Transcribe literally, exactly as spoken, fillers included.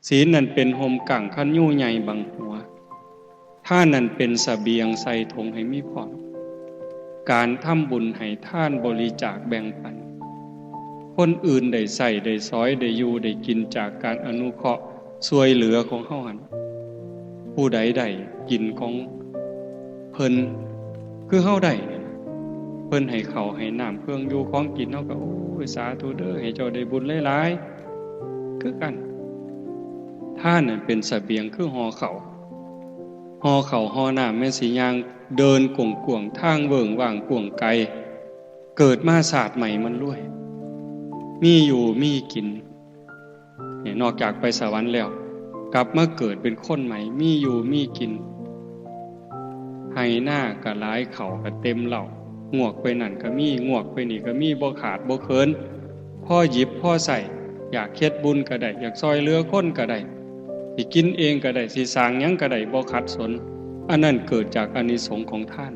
ศีลนั่นเป็นฮ่มกั้งคันยูใหญ่บังหัว ทานนั่นเป็นเสบียงใส่ถงให้มีพร้อม การทำบุญให้ทานบริจาคแบ่งปัน คนอื่นได้ใช้ได้สอยได้อยู่ได้กินจากการอนุเคราะห์ช่วยเหลือของเฮาหั่น ผู้ใดได้กินของเพิ่นคือเฮาได้นี่ล่ะ เพิ่นให้ข้าวให้น้ำเครื่องอยู่ของกิน เฮาก็ โอ้ย สาธุเด้อ ให้เจ้าได้บุญหลายๆ คือกัน ทานนั่นเป็นเสบียงคือห่อข้าว ห่อข้าวห่อน้ำ แม่นสิย่างเดินกว้างๆ ทางเวิ้งว้างกว้างไกล เกิดมาชาติใหม่มันรวย มีอยู่มีกิน เนี่ย นอกจากไปสวรรค์แล้ว กลับมาเกิดเป็นคนใหม่ มีอยู่มีกิน ไฮ่นาก็หลาย ข้าวก็เต็มเล้า งวกไปนั่นก็มี งวกไปนี่ก็มี บ่ขาดบ่เขิน พอหยิบพอใช้ อยากเฮ็ดบุญก็ได้ อยากซ่อยเหลือคนก็ได้ สิกินเองก็ได้ สิสร้างหยังก็ได้ บ่ขัดสน อันนั้นเกิดจากอานิสงส์ของทาน